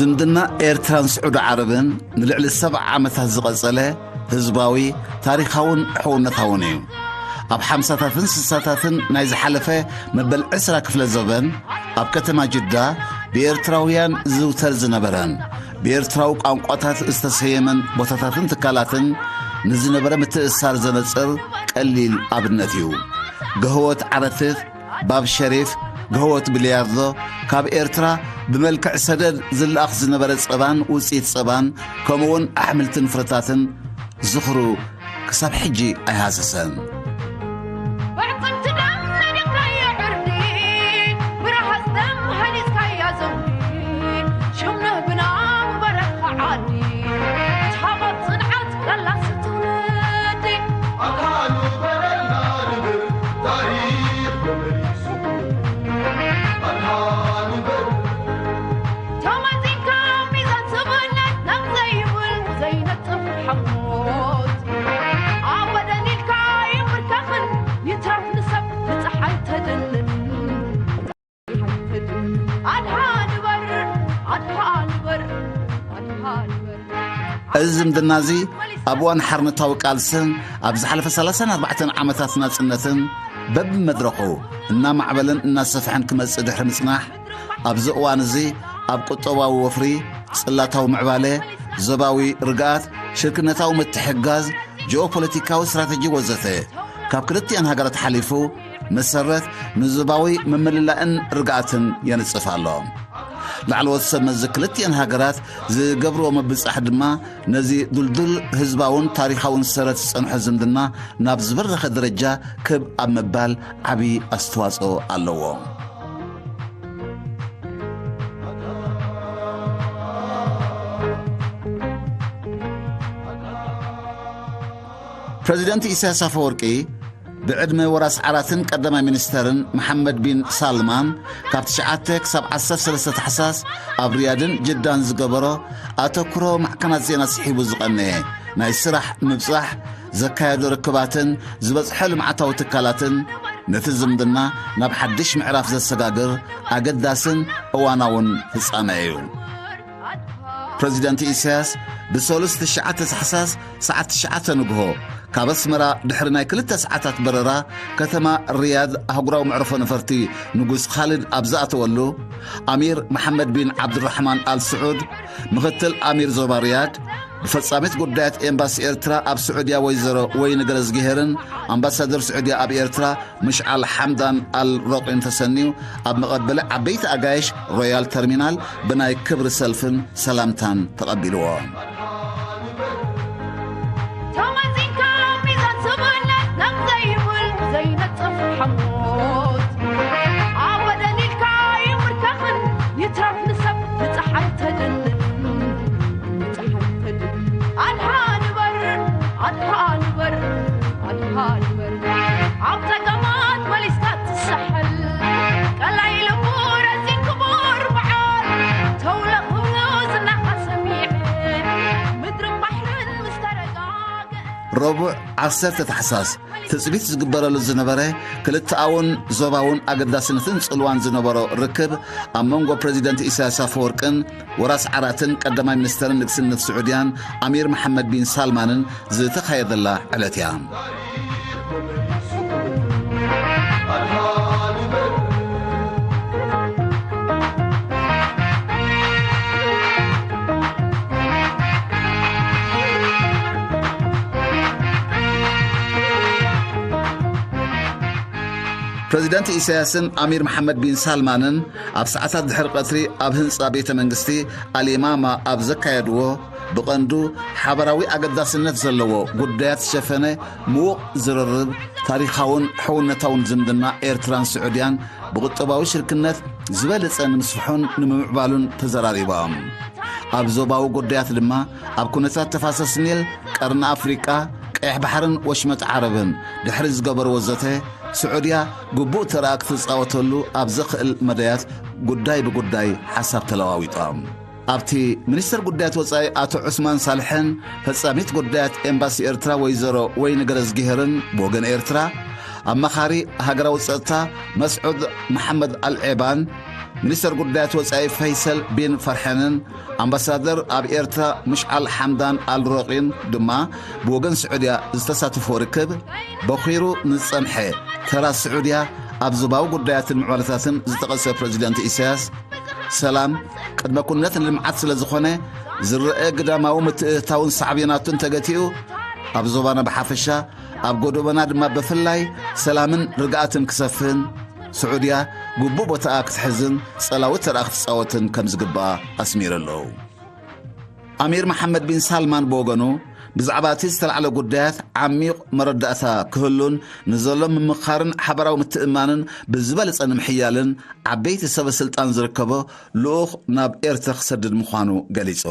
ዝምድና ኤርትራን ስዑዲ ዓረብን ንልዕሊ ሰብዓ ዓመታት ዝቐጸለ ህዝባዊ፣ ታሪኻውን ሕውነታውን እዩ። ኣብ ሓምሳታትን ስሳታትን ናይ ዝሓለፈ መበል ዕስራ ክፍለ ዘበን፣ ኣብ ከተማ ጅዳ ብኤርትራውያን ዝዝውተር ዝነበረን ብኤርትራዊ ቋንቋታት ዝተሰየመን ቦታታትን ትካላትን ንዝነበረ ምትእስሳር ዘነጽር ቀሊል ኣብነት እዩ። ገህወት ዓረትት፣ ባብ ሸሪፍ፣ ገህወት ቢልያርዶ፣ ካብ ኤርትራ ብመልክዕ ሰደድ ዝለኣኽ ዝነበረ ጸባን ውጽኢት ጸባን፣ ከምኡውን ኣሕምልትን ፍረታትን ዝኽሩ ክሳብ ሕጂ ኣይሃሰሰን። ብዕጽምቲ ደም ነዲኽካዮ ዕርዲ፣ ብረሃጽ ደም ሃኒጽካያ ዘውዲ፣ ሽም ንህብና ምበረኻ ዓዲ፣ ተሃቦት ጽንዓት ቀላሲ ትውልዲ። ኣድሃ ንበረልና ንብል፣ ታሪኽ መመሊሱ። ኣድሃ ንበል። ተመዚንካ ሚዛን ስብእነት ነቕ ዘይብል ዘይነጥፍ ሓሞት። ኣብ በደን ኢድካ ይምርከኽን ይትረፍ ንሰብ ንጸሓይ ተደልን። ኣድሃ ንበር፣ ኣድሃ ንበር፣ ኣድሃ ንበር። እዚ ዝምድና እዚ ኣብ እዋን ሓርነታዊ ቃልስን ኣብ ዝሓለፈ ሰላሳን ኣርባዕተን ዓመታት ናጽነትን በብመድረኹ እናማዕበለን እናሰፍሐን ክመጽእ ድሕሪ ምጽናሕ፣ ኣብዚ እዋን እዚ ኣብ ቁጠባዊ ወፍሪ፣ ጽላታዊ ምዕባለ፣ ዞባዊ ርግኣት፣ ሽርክነታዊ ምትሕግጋዝ፣ ጂኦፖለቲካዊ ስትራተጂ ወዘተ ካብ ክልቲኣን ሃገራት ሓሊፉ መሰረት ንዞባዊ ምምልላእን ርግኣትን የንጽፍ ኣሎ። ላዕለዎት ሰብ መዚ ክልቲኣን ሃገራት ዝገብርዎ ምብጻሕ ድማ ነዚ ድልዱል ህዝባውን ታሪኻውን ሰረት ዝጸንሖ ዝምድና ናብ ዝበረኸ ደረጃ ክብ ኣብ ምባል ዓቢ ኣስተዋጽኦ ኣለዎ። ፕረዚደንት ኢሳያስ ኣፈወርቂ ብዕድመ ወራስ ዓራትን ቀዳማይ ሚኒስተርን መሓመድ ቢን ሳልማን ካብ ትሽዓተ ክሳብ ዓሰርተ ሰለስተ ታሕሳስ ኣብ ሪያድን ጅዳን ዝገበሮ ኣተኩሮ ማዕከናት ዜና ስሒቡ ዝቐነየ ናይ ስራሕ ምብጻሕ ዘካየዶ ርክባትን ዝበጽሖ ልምዓታዊ ትካላትን ነቲ ዝምድና ናብ ሓድሽ ምዕራፍ ዘሰጋግር ኣገዳስን እዋናውን ፍጻመ እዩ። ፕረዚደንት ኢሳያስ ብሰሉስ ትሽዓተ ታሕሳስ ሰዓት ትሽዓተ ንግሆ ካብ ኣስመራ ድሕሪ ናይ ክልተ ሰዓታት በረራ ከተማ ሪያድ ኣህጉራዊ መዕርፎ ነፈርቲ ንጉስ ኻልድ ኣብ ዝኣተወሉ፣ ኣሚር መሓመድ ቢን ዓብዱራሕማን ኣል ስዑድ፣ ምኽትል ኣሚር ዞባ ሪያድ፣ ብፈጻሚት ጉዳያት ኤምባሲ ኤርትራ ኣብ ስዑድያ ወይዘሮ ወይኒ ገረዝግሄርን ኣምባሳደር ስዑድያ ኣብ ኤርትራ ምሽዓል ሓምዳን ኣል ሮቂን ተሰንዩ ኣብ መቐበሊ ዓበይቲ ኣጋይሽ ሮያል ተርሚናል ብናይ ክብሪ ሰልፍን ሰላምታን ተቐቢልዎ። ተመዚንካ ሚዛን ስብእነት ነቕ ዘይብል ዘይነጥፍ ሓሞት። ኣብ በደን ኢድካ ይምርከኽን ይትረፍ ንሰብ ንጸሓይ ተድልን። ኣድሃ ንበር፣ ኣድሃ ንበር፣ ኣድሃ ንበር። ኣብ ጸገማት መሊስካ ትሰሐል። ቀላይ ልቡ ረዚን ክቡር በዓል። ተውለ ክብሉ ዝናኻ ሰሚዐ። ምድርን ባሕርን ምስ ተረጋግአ። ረቡዕ ዓሰርተ ታሕሳስ ትጽቢት ዝግበረሉ ዝነበረ ክልተኣውን ዞባውን ኣገዳስነትን ጽልዋን ዝነበሮ ርክብ ኣብ መንጎ ፕረዚደንት ኢሳያስ ኣፈወርቅን ወራስ ዓራትን ቀዳማይ ሚኒስተርን ንግስነት ስዑድያን ኣሚር መሓመድ ቢን ሳልማንን ዝተኻየደላ ዕለት እያ። ፕረዚደንት ኢሳያስን ኣሚር መሓመድ ቢን ሳልማንን ኣብ ሰዓታት ድሕሪ ቀትሪ ኣብ ህንጻ ቤተ መንግስቲ ኣልኢማማ ኣብ ዘካየድዎ ብቐንዱ ሓበራዊ ኣገዳስነት ዘለዎ ጉዳያት ዝሸፈነ ምዉቕ ዝርርብ፣ ታሪኻውን ሕውነታውን ዝምድና ኤርትራን ስዑድያን ብቁጠባዊ ሽርክነት ዝበለጸ ንምስፍሑን ንምምዕባሉን ተዘራሪቦም። ኣብ ዞባዊ ጉዳያት ድማ ኣብ ኩነታት ተፋሰስ ኒል፣ ቀርኒ ኣፍሪቃ፣ ቀይሕ ባሕርን ወሽመጥ ዓረብን ድሕሪ ዝገበርዎ ዘተ፣ ስዑድያ ግቡእ ተረኣ ክትጻወተሉ ኣብ ዘኽእል መዳያት ጉዳይ ብጉዳይ ሓሳብ ተለዋዊጦም። ኣብቲ ሚኒስተር ጉዳያት ወጻኢ ኣቶ ዑስማን ሳልሕን ፈጻሚት ጉዳያት ኤምባሲ ኤርትራ ወይዘሮ ወይኒ ገረዝጊሄርን ብወገን ኤርትራ፣ ኣማኻሪ ሃገራዊ ጸጥታ መስዑድ መሓመድ ኣልዔባን ሚኒስተር ጉዳያት ወጻኢ ፈይሰል ቢን ፈርሐንን ኣምባሳደር ኣብ ኤርትራ ምሽዓል ሓምዳን ኣልሮቂን ድማ ብወገን ስዑድያ ዝተሳተፎ ርክብ በኺሩ ንዝጸንሐ ተራ ስዑድያ ኣብ ዞባዊ ጉዳያትን ምዕባለታትን ዝጠቐሰ ፕረዚደንት ኢሳያስ፣ ሰላም ቅድመ ኩነት ንልምዓት ስለ ዝኾነ ዝረአ ግዳማዊ ምትእትታውን ሳዕቤናቱን ተገቲኡ ኣብ ዞባና ብሓፈሻ ኣብ ጎደቦና ድማ ብፍላይ ሰላምን ርግኣትን ክሰፍን ስዑድያ ግቡእ ቦታኣ ክትሕዝን ጸላዊ ተራ ክትጻወትን ከም ዝግባኣ ኣስሚሩ ኣሎ። ኣሚር መሓመድ ቢን ሳልማን ብወገኑ ብዛዕባ እቲ ዝተላዕለ ጉዳያት ዓሚቕ መረዳእታ ክህሉን ንዘሎ ምምኻርን ሓበራዊ ምትእማንን ብዝበለጸ ንምሕያልን ዓበይቲ ሰበ ስልጣን ዝርከቦ ልኡኽ ናብ ኤርትራ ክሰድድ ምዃኑ ገሊጹ።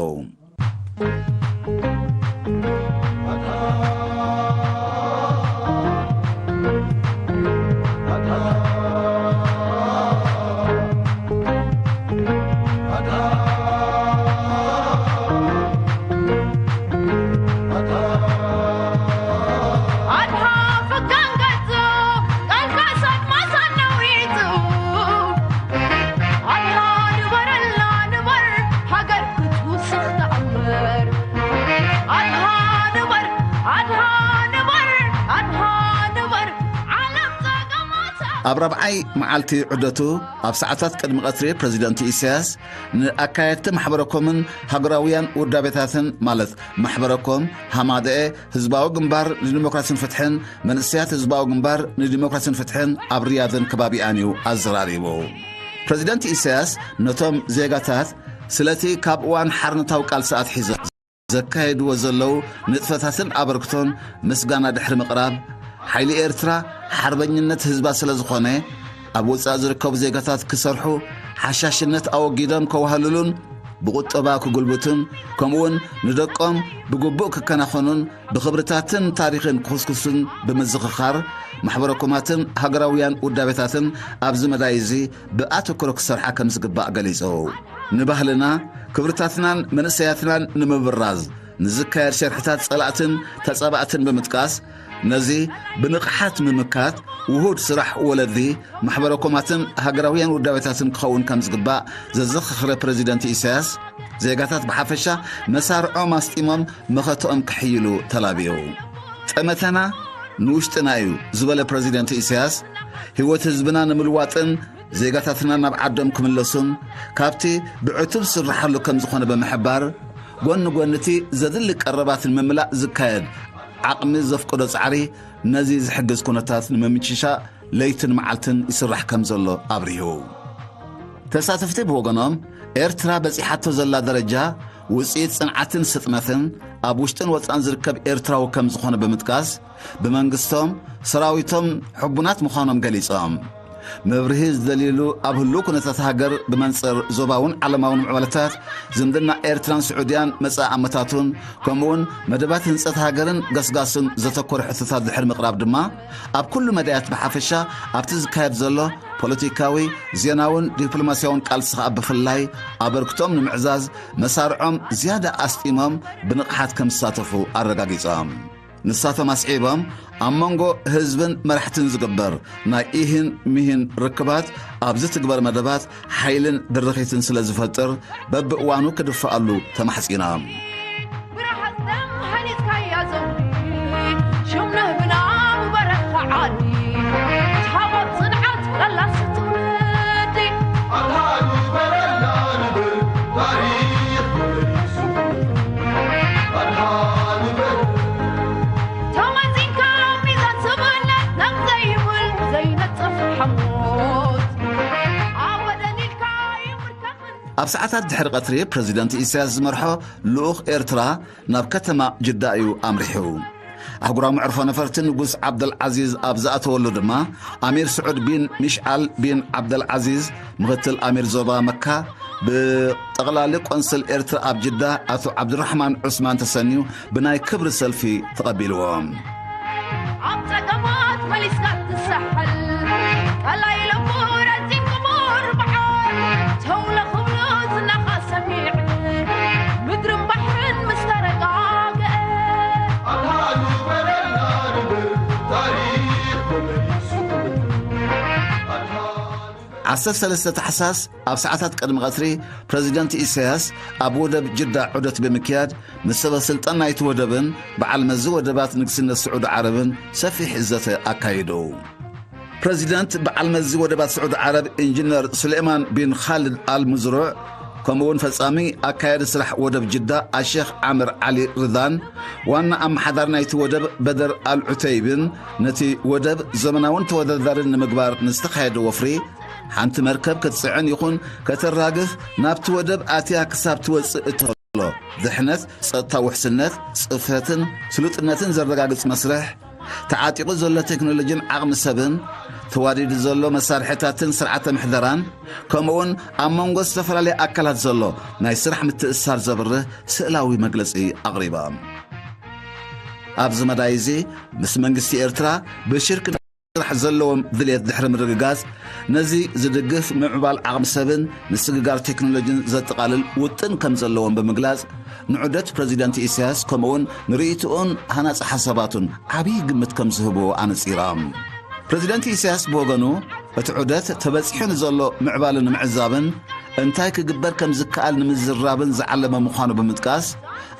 ኣብ ራብዓይ መዓልቲ ዑደቱ ኣብ ሰዓታት ቅድሚ ቀትሪ ፕረዚደንት ኢሳያስ ንኣካየድቲ ማሕበረኮምን ሃገራውያን ውዳቤታትን ማለት ማሕበረኮም፣ ሃማደኤ፣ ህዝባዊ ግንባር ንዲሞክራሲን ፍትሕን፣ መንእሰያት ህዝባዊ ግንባር ንዲሞክራሲን ፍትሕን ኣብ ሪያድን ከባቢኣን እዩ ኣዘራሪቡ። ፕረዚደንት ኢሳያስ ነቶም ዜጋታት ስለቲ ካብ እዋን ሓርነታዊ ቃልሲ ኣትሒዞ ዘካየድዎ ዘለዉ ንጥፈታትን ኣበርክቶን ምስጋና ድሕሪ ምቕራብ፣ ሓይሊ ኤርትራ ሓርበኝነት ህዝባ ስለ ዝኾነ፣ ኣብ ወጻኢ ዝርከቡ ዜጋታት ክሰርሑ፣ ሓሻሽነት ኣወጊዶም ከዋህልሉን ብቁጠባ ክጉልብቱን፣ ከምኡውን ንደቆም ብግቡእ ክከናኸኑን ብኽብርታትን ታሪኽን ክኹስኩሱን ብምዝኽኻር፣ ማሕበረኮማትን ሃገራውያን ውዳቤታትን ኣብዚ መዳይ እዚ ብኣተኩሮ ክሰርሓ ከም ዝግባእ ገሊጹ። ንባህልና፣ ክብርታትናን መንእሰያትናን ንምብራዝ ንዝካየድ ሸርሕታት ጸላእትን ተጻባእትን ብምጥቃስ፣ ነዚ ብንቕሓት ምምካት ውሁድ ስራሕ ወለዲ፣ ማሕበረኮማትን ሃገራውያን ውዳቤታትን ክኸውን ከም ዝግባእ ዘዘኻኸረ ፕረዚደንት ኢሳያስ፣ ዜጋታት ብሓፈሻ መሳርዖም ኣስጢሞም መኸተኦም ክሕይሉ ተላብዩ። ጠመተና ንውሽጥና እዩ ዝበለ ፕረዚደንት ኢሳያስ፣ ህይወት ህዝብና ንምልዋጥን ዜጋታትና ናብ ዓዶም ክምለሱን ካብቲ ብዕቱብ ዝስርሓሉ ከም ዝኾነ ብምሕባር፣ ጎኒ ጎኒ እቲ ዘድሊ ቀረባት ንምምላእ ዝካየድ ዓቕሚ ዘፍቅዶ ጻዕሪ ነዚ ዝሕግዝ ኩነታት ንምምችሻእ ለይትን መዓልትን ይስራሕ ከም ዘሎ ኣብሪሁ። ተሳተፍቲ ብወገኖም፣ ኤርትራ በጺሓቶ ዘላ ደረጃ ውጽኢት ጽንዓትን ስጥመትን ኣብ ውሽጥን ወጻእን ዝርከብ ኤርትራዊ ከም ዝኾነ ብምጥቃስ፣ ብመንግስቶም፣ ሰራዊቶም ሕቡናት ምዃኖም ገሊጾም። መብርሂ ዝደልዩሉ ኣብ ህሉው ኩነታት ሃገር ብመንጽር ዞባውን ዓለማውን ምዕባለታት ዝምድና ኤርትራን ስዑድያን መጻኢ ኣመታቱን ከምኡውን መደባት ህንጸት ሃገርን ገስጋስን ዘተኮረ ሕቶታት ድሕሪ ምቕራብ ድማ፣ ኣብ ኩሉ መዳያት ብሓፈሻ ኣብቲ ዝካየድ ዘሎ ፖለቲካዊ፣ ዜናውን ዲፕሎማስያውን ቃልሲ ከኣ ብፍላይ ኣበርክቶም ንምዕዛዝ መሳርዖም ዝያዳ ኣስጢሞም ብንቕሓት ከም ዝሳተፉ ኣረጋጊጾም። ንሳቶም ኣስዒቦም፣ ኣብ መንጎ ህዝብን መራሕትን ዝግበር ናይ ኢሂን ሚሂን ርክባት ኣብ ዝትግበር መደባት ሓይልን ድርኺትን ስለ ዝፈጥር በብእዋኑ ክድፈኣሉ ተማሕጺኖም። ብረሃጽ ደም ሃኒጽካያ ዘውዲ፣ ሽም ንህብና ምበረኽ ዓዲ፣ ታቦት ጽንዓት ቀላስ ትውልዲ። ኣድሃ ንበረልና ንብል ታሪኽ ተመሊሱ። ኣድሃ ንበል። ተመዚንካ ሚዛን ስብእነት ናብ ዘይብል ዘይነጽፍ ሓሞት፣ ኣበደን ኢልካ ይምርከኽን። ኣብ ሰዓታት ድሕሪ ቀትሪ ፕረዚደንት ኢሳያስ ዝመርሖ ልኡኽ ኤርትራ ናብ ከተማ ጅዳ እዩ ኣምሪሑ። ኣህጉራዊ መዕርፎ ነፈርቲ ንጉስ ዓብደልዓዚዝ ኣብ ዝኣተወሉ ድማ፣ ኣሚር ስዑድ ቢን ሚሽዓል ቢን ዓብደልዓዚዝ፣ ምኽትል ኣሚር ዞባ መካ፣ ብጠቕላሊ ቆንስል ኤርትራ ኣብ ጅዳ ኣቶ ዓብዱራሕማን ዑስማን ተሰንዩ ብናይ ክብሪ ሰልፊ ተቐቢልዎም። ኣብ ጸገማት መሊስካ ትሰሓል፣ ቀላይ ለቡ ረዚን ክቡር በዓል፣ ተውለ ክብሉ ዝናኻ ሰሚዕ፣ ምድርን ባሕርን ምስ ተረጋግአ። ኣታ ንበረና ንብል፣ ታሪኽ ተመሊሱ ክብል። ኣታ ንበረና ዓሰርተ ሰለስተ ታሕሳስ ኣብ ሰዓታት ቅድሚ ቀትሪ ፕረዚደንት ኢሳያስ ኣብ ወደብ ጅዳ ዑደት ብምክያድ ምስ ሰበ ስልጣን ናይቲ ወደብን በዓል መዚ ወደባት ንግስነት ስዑድ ዓረብን ሰፊሕ ዘተ ኣካይዱ። ፕረዚደንት በዓል መዚ ወደባት ስዑድ ዓረብ ኢንጂነር ሱሌማን ቢን ኻልድ ኣል ሙዝሩዕ፣ ከምኡውን ፈጻሚ ኣካያዲ ስራሕ ወደብ ጅዳ ኣሼኽ ዓምር ዓሊ ርዳን፣ ዋና ኣመሓዳሪ ናይቲ ወደብ በደር ኣል ዑተይብን፣ ነቲ ወደብ ዘመናውን ተወዳዳርን ንምግባር ንዝተኻየደ ወፍሪ፣ ሓንቲ መርከብ ክትጽዕን ይኹን ከተራግፍ ናብቲ ወደብ ኣትያ ክሳብ ትወጽእ እተሎ፣ ድሕነት፣ ጸጥታ ውሕስነት፣ ጽፈትን ስሉጥነትን ዘረጋግጽ መስርሕ፣ ተዓጢቑ ዘሎ ቴክኖሎጂን ዓቕሚ ሰብን፣ ተዋዲዱ ዘሎ መሳርሕታትን ስርዓተ ምሕደራን፣ ከምኡውን ኣብ መንጎ ዝተፈላለያ ኣካላት ዘሎ ናይ ስራሕ ምትእስሳር ዘብርህ ስእላዊ መግለጺ ኣቕሪባ። ኣብዚ መዳይ እዚ ምስ መንግስቲ ኤርትራ ብሽርክ ስራሕ ዘለዎም ድልየት ድሕሪ ምርግጋጽ፣ ነዚ ዝድግፍ ምዕባል ዓቕሚ ሰብን ምስግጋር ቴክኖሎጂን ዘጠቓልል ውጥን ከም ዘለዎም ብምግላጽ፣ ንዑደት ፕረዚደንት ኢሳያስ ከምኡውን ንርእይትኡን ሃናጺ ሓሳባቱን ዓብዪ ግምት ከም ዝህብዎ ኣነጺራ። ፕረዚደንት ኢሳያስ ብወገኑ፣ እቲ ዑደት ተበጺሑ ንዘሎ ምዕባለ ንምዕዛብን እንታይ ክግበር ከም ዝከኣል ንምዝራብን ዝዓለመ ምዃኑ ብምጥቃስ፣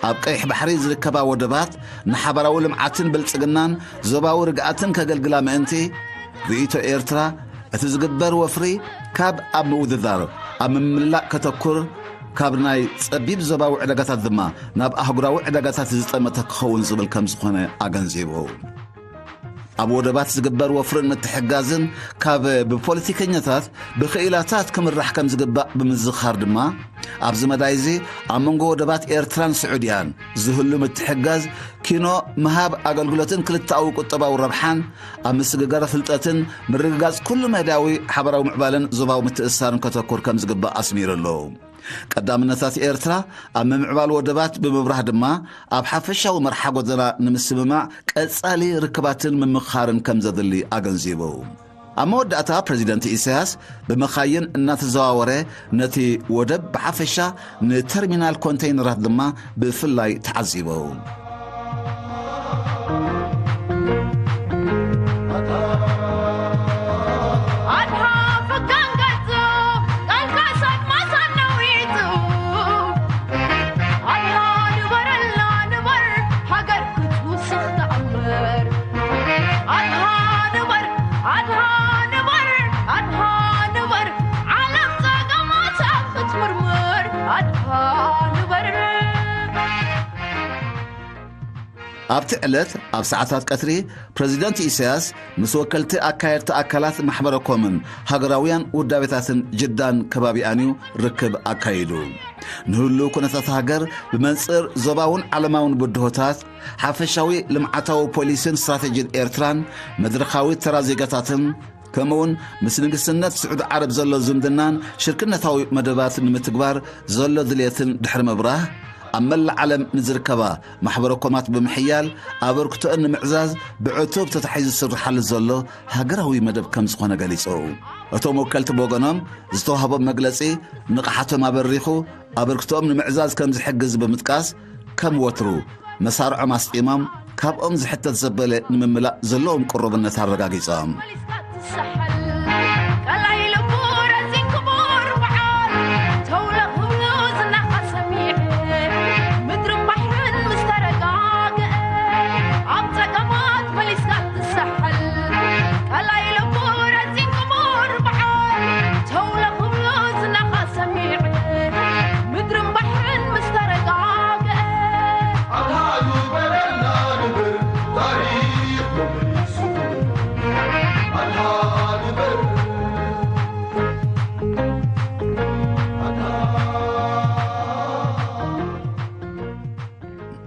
ኣብ ቀይሕ ባሕሪ ዝርከባ ወደባት ንሓባራዊ ልምዓትን ብልጽግናን ዞባዊ ርግኣትን ከገልግላ ምእንቲ፣ ርእይቶ ኤርትራ፣ እቲ ዝግበር ወፍሪ ካብ ኣብ ምውድዳር ኣብ ምምላእ ከተኩር፣ ካብ ናይ ጸቢብ ዞባዊ ዕዳጋታት ድማ ናብ ኣህጉራዊ ዕዳጋታት ዝጠመተ ክኸውን ዝብል ከም ዝኾነ ኣገንዚቡ። ኣብ ወደባት ዝግበር ወፍርን ምትሕጋዝን ካብ ብፖለቲከኛታት ብኽኢላታት ክምራሕ ከም ዝግባእ ብምዝኻር ድማ፣ ኣብዚ መዳይ እዚ ኣብ መንጎ ወደባት ኤርትራን ስዑድያን ዝህሉ ምትሕጋዝ ኪኖ ምሃብ ኣገልግሎትን ክልተኣዊ ቁጠባዊ ረብሓን ኣብ ምስግጋር ፍልጠትን ምርግጋጽ ኩሉ መዳያዊ ሓበራዊ ምዕባለን ዞባዊ ምትእስሳርን ከተኩር ከም ዝግባእ ኣስሚሩ ኣሎ። ቀዳምነታት ኤርትራ ኣብ ምምዕባል ወደባት ብምብራህ ድማ፣ ኣብ ሓፈሻዊ መርሓ ጎደና ንምስምማዕ ቀጻሊ ርክባትን ምምኽኻርን ከም ዘድሊ ኣገንዚቡ። ኣብ መወዳእታ ፕረዚደንት ኢሳያስ ብመኻይን እናተዘዋወረ ነቲ ወደብ ብሓፈሻ ንተርሚናል ኮንተይነራት ድማ ብፍላይ ተዓዚቡ። ኣብቲ ዕለት ኣብ ሰዓታት ቀትሪ ፕረዚደንት ኢሳያስ ምስ ወከልቲ ኣካየድቲ ኣካላት ማሕበረ ኮምን ሃገራውያን ውዳቤታትን ጅዳን ከባቢኣን እዩ ርክብ ኣካይዱ። ንህሉ ኩነታት ሃገር ብመንጽር ዞባውን ዓለማውን ብድሆታት፣ ሓፈሻዊ ልምዓታዊ ፖሊሲን ስትራተጂን ኤርትራን፣ መድረኻዊ ተራ ዜጋታትን፣ ከምኡውን ምስ ንግስነት ስዑዲ ዓረብ ዘሎ ዝምድናን ሽርክነታዊ መደባት ንምትግባር ዘሎ ድልየትን ድሕሪ ምብራህ፣ ኣብ መላእ ዓለም ንዝርከባ ማሕበረ ኮማት ብምሕያል ኣበርክቶአን ንምዕዛዝ ብዕቱብ ተታሒዙ ዝስርሓሉ ዘሎ ሃገራዊ መደብ ከም ዝኾነ ገሊጹ። እቶም ወከልቲ ብወገኖም ዝተዋህቦም መግለጺ ንቕሓቶም ኣበሪኹ ኣበርክቶኦም ንምዕዛዝ ከም ዝሕግዝ ብምጥቃስ፣ ከም ወትሩ መሳርዖም ኣስጢሞም ካብኦም ዝሕተት ዘበለ ንምምላእ ዘለዎም ቅሩብነት ኣረጋጊጾም።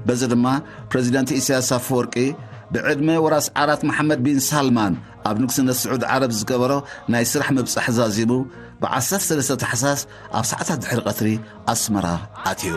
በዚ ድማ ፕረዚደንት ኢሳያስ ኣፈወርቂ ብዕድመ ወራስ ዓራት መሓመድ ቢን ሳልማን ኣብ ንግስነት ስዑድ ዓረብ ዝገበሮ ናይ ስራሕ ምብጻሕ ዛዚሙ፣ ብ13 ታሕሳስ ኣብ ሰዓታት ድሕሪ ቀትሪ ኣስመራ ኣትዩ።